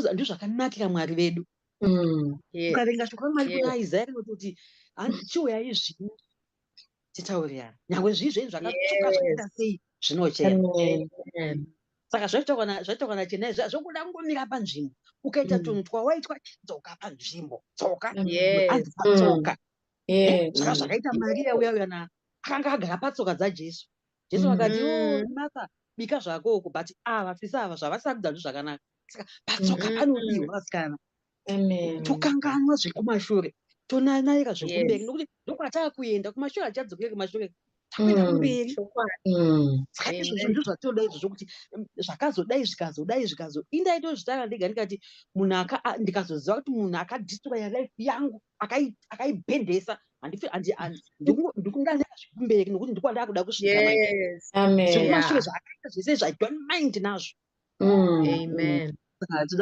Kuza ndizvakanakira Mwari vedu. Ukaverenga shoko raMwari kuna Isaya rinoti kuti chiuyai zvino titaurirana, nyangwe zvii zvenyu zvakatsvuka zvakaita sei, zvinochena. Saka zvaitaurwa naChenai zvokuda kungomira panzvimbo, ukaita tunhu twawaitwa, chidzoka panzvimbo, tsoka hanzi patsoka. Saka zvakaita Mariya uya uya akanga agara patsoka dzaJesu, Jesu akati, "O Martha, bika zvako uko," but ava sisi ava zvavasarudza ndo zvakanaka. Saka patsoka panodiwa, vasikana, tokanganwa zvekumashure, tonanaira zvekumberi, nokuti ndokwataakuenda. Kumashure hatichadzokeri kumashure, takuenda kumberi. Saka izvozvo ndozvatinoda izvozvo, kuti zvakazodai, zvikazodai, zvikazo indaitozvitaura ndega, ndikati munhu ndikazoziva kuti munhu akadestroya life yangu, akaibhendesa, ndikunganira zvekumberi, nokuti ndikwandakuda kusvika manje. Zvekumashure zvakaita zvese izvo, I don't mind nazvo. Amen. Saka